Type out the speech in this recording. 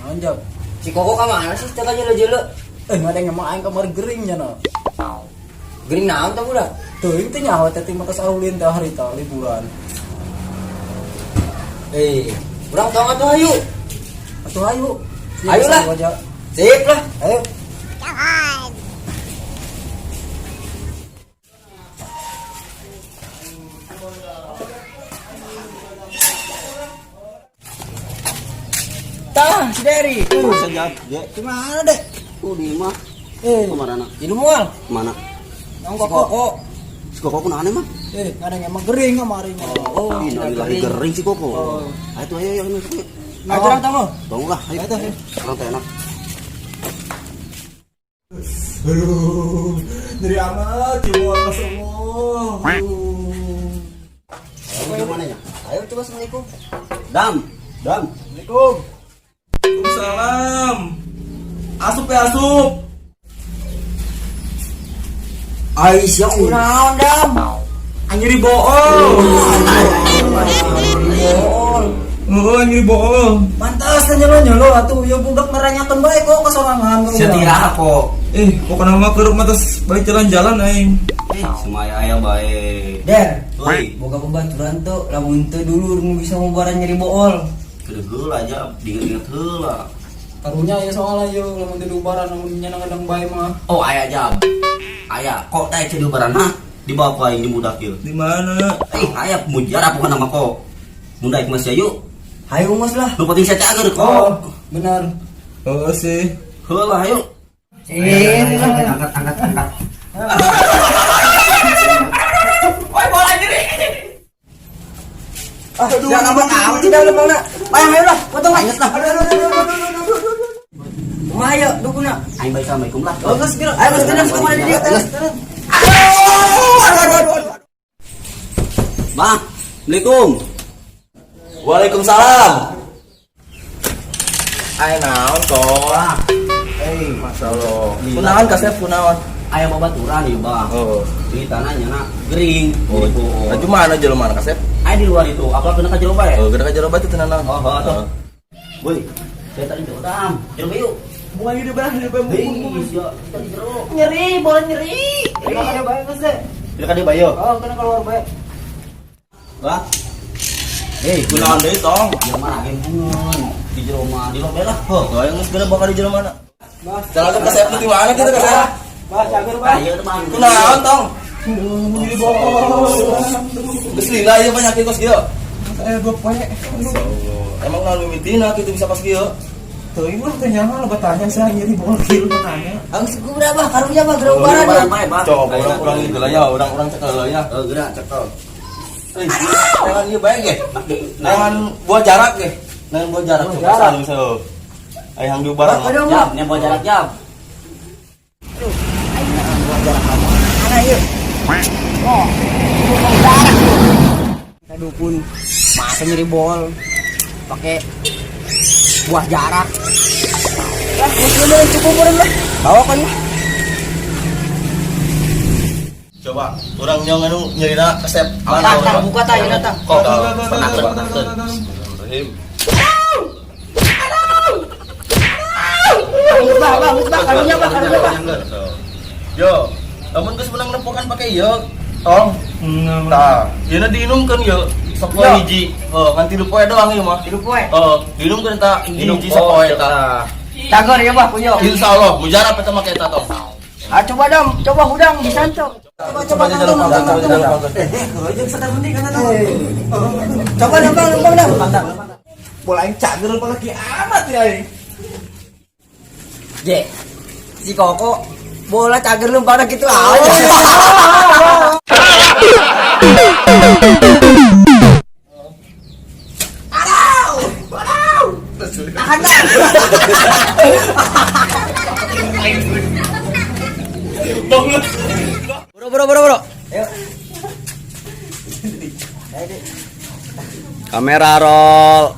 Naon jauh? Si Koko ka mana sih teu jelo-jelo? Eh, ngadeng emang aing kamari gering nya na. Gering naon tah budak? Teuing teh nyaho teh mah aulin teh harita liburan. Eh, urang tong atuh hayu. Atuh hayu. Ayo lah. Sip lah. Ayo. Tah, si Dery. Sejak ge. Gimana, Dek? Di mah. Eh, Kemana? Di moal. Mana? naon Si Koko? Koko. Si Koko kunaon emang? Eh, ngadeng emang gering kamari nya. Oh, Innalillahi gering si Koko. Oh. Ayo tuh ayo ayo ayo. Ayo urang tong. Tong lah, ayo. Ayo, ayo. Orang teh enak. Aduh, nyeri amat, ya Allah. Ayo mana ya? Ayo coba assalamualaikum. Dam, dam. Assalamualaikum. Waalaikumsalam. Asup ya asup. Aisyah kunaon dam? Nyeri bool. Bool. Oh, nyeri bool. Pantas nyelo nyelo atuh ya budak neranyakeun bae kok kesorangan. Setira kok. Eh, pokoknya mah keruk mah terus balik jalan-jalan aing. Eh, semaya aya bae. Der, Oi, boga babaturan tuh lamun teu dulur nu bisa ngubaran nyeri bool. kedegel aja diinget-inget heula. Karunya ya soalnya yo lamun teu diubaran lamun nya ngadang bae mah. Oh, aya jam. Aya, kok teh ceu diubaran hah? Dibawa ku aing di budak ieu. Di mana? Eh, aya mujarab bukan nama kok. Mun daek masih ayu. Hayu geus lah. Nu penting saya cager kok. Oh, benar. Oh sih. Heula ayo. Sip. Angkat angkat angkat. Ah, jangan amat amat tidak lempangna. Bayang ayo lah, potong lah. Lah. Aduh aduh aduh aduh aduh aduh. Kumaha yeuh dukuna? Aing bae assalamualaikum lah. Oh, geus geus. Ayo geus geus kumaha di dieu. Geus. Bang, Assalamualaikum. Waalaikumsalam. Ayo naon kok? Eh, Masyaallah. Kunaon kasep kunaon? Aya babaturan ieu, Bang. Oh. Di tanahnya nak gering. Oh, Jadi bohong. Laju mana jelema mana kasep? Aya di luar itu, apa kena ka jero bae? Oh, geura ka jero bae teh tenang. Oh, oh, tuh. Woi, saya tadi jero dam. Jero bae yuk. Bunga ieu bah, ieu bah. Hei, sia, kita di jero. Nyeri, bola nyeri. Kena ka bae geus deh. Kena ka dieu bae yuk. Oh, kena keluar bae. Bah. Eh, Kunaon deui tong? Yang mana game bungun di jero mah di lobe lah. Heuh. Oh, yang geus geura bakal di jero mana? Jalan ke kasep di mana gitu kasep? Bah, cager bah. Ayo teman. Kunaon tong? Nyeri bool. Geus lila ieu penyakit kos kieu. Eh, dua poe. Emang naon mimitina kitu bisa pas kieu? Teuing lah teh nyaho lo tanya saya nyeri bool kieu lo tanya. Anggus gua bah, karunya bah geura ubaran. Ubaran bae, Bah. Coba urang-urang ieu geulanya, urang-urang cekel heula nya. Eh, geura cekel. Eh, jangan ieu bae ge. Jangan buat jarak ge. Jangan buat jarak coba saling so. Ayo hang diubaran. Aduh, Jam, nya bawa jarak jam. Mana ieu? Oh, bukan jarak tuh. Kita dukun masa nyeri bol pakai buah jarak. Lah, geus leuleun cukup urang lah. Bawa kan lah. Coba urang nyong anu nyerina kasep. Tah, tah, buka tah, ieu tah. Kok penakeun penakeun. Bismillahirrahmanirrahim. Geus bah, bah, geus bah, karunya bah, karunya bah. Yo, lamun geus menang nempokan pake ieu, tong. Tah, ieu na diinumkeun ieu sapoe Yo. hiji. Heuh, ngan 3 poe doang ieu mah. 3 poe. Heuh, diinumkeun tah hiji sapoe tah. Cager ya bah, punya. Insyaallah mujarab eta make eta tong. Ah, coba dong, coba hudang disantok. Coba coba Coba nonton, coba nonton, coba. Coba nembang, nembang, nembang. Bola aing cager apalagi amat ya aing. Je, si Koko bola cager lempar gitu aja. Aduh, aduh. Tahan dah. Bro, bro, bro, bro. Ayo. Kamera roll.